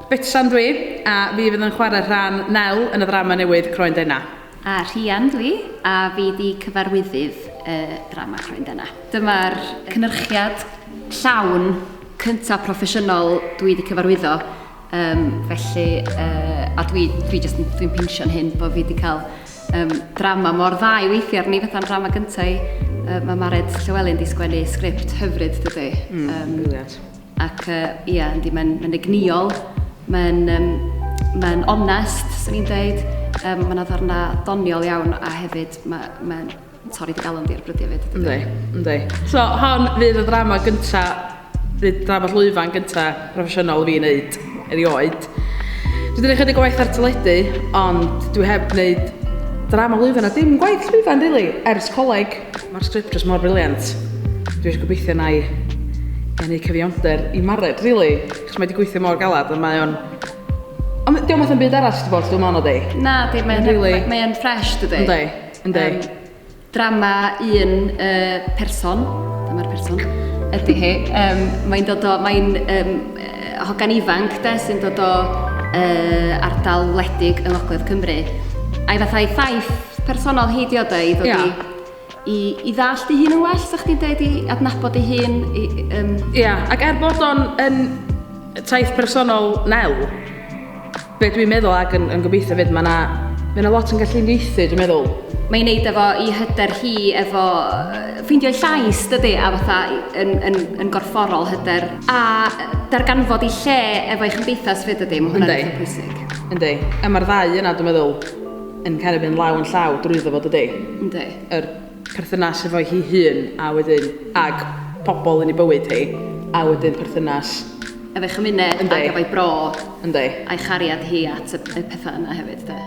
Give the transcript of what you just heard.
Betsan dwi, a fi fydd yn chwarae rhan Nel yn y ddrama newydd Croen Dena. A Rhian dwi, a fi di cyfarwyddydd y ddrama Croen Dena. Dyma'r cynhyrchiad llawn cyntaf proffesiynol dwi di cyfarwyddo, um, felly, uh, a dwi, dwi just, dwi'n pinsio'n hyn bod fi di cael um, drama mor dda i weithio arni, fatha'n drama gyntaf i. Uh, mae Mared Llywelyn di sgwennu sgript hyfryd, dydy. Mm, brilliant. Ac uh, ia, yndi, mae'n mae egnïol, mae'n um, mae onest, swn i'n deud. Um, mae yna ddarna doniol iawn a hefyd mae'n mae torri dy galon di ar brydiau fyd. Yndi, yndi. So, hon fydd y ddrama gynta, fydd drama llwyfan gynta proffesiynol i fi wneud erioed. Dwi wedi gwneud chydig o waith ar teledu, ond dwi heb wneud drama lwyfan a dim gwaith llwyfan, really, ers coleg. Mae'r sgript jyst mor brilliant. Dwi eisiau gobeithio na i i neud cyfiawnder i Mared, really. Chos mae wedi gweithio mor galad a mae o'n... Ond diolch math yn byd arall sydd wedi bod, dwi'n meddwl, nadi? Na, di, mae'n really... mae fresh, dydy. Yndi, yndi. Um, drama un uh, person, dyma'r person, ydy hi. Um, mae'n dod o, mae'n um, hogan ifanc, de, sy'n dod o uh, ardal wledig yng Ngogledd Cymru. A'i fatha ei thaith personol hi di o de, i ddod yeah. i i, i ddallt ei hun yn well, sa chdi'n deud, i adnabod ei hun. I, um... Ia, ac er bod o'n yn taith personol Nel, be dwi'n meddwl ac yn, yn gobeithio fyd, mae yna mae 'na lot yn gallu uniaethu, dwi'n meddwl. Mae'n neud efo i hyder hi, efo ffeindio'i llais, dydy, a fatha yn, yn, yn gorfforol hyder. A darganfod ei lle efo'i chymdeithas fyd, dydy, mae hwnna'n eitha pwysig. Yndi. A mae'r ddau yna, dwi'n meddwl, yn kind of mynd law yn llaw drwyddo fo, dydy? Yndi. Yr perthynas efo hi hun, a wedyn, ag pobl yn ei bywyd hi, a wedyn perthynas... Efo'i chymuned ac efo'i bro. Yndi. A'i chariad hi at y, y pethau yna hefyd, de.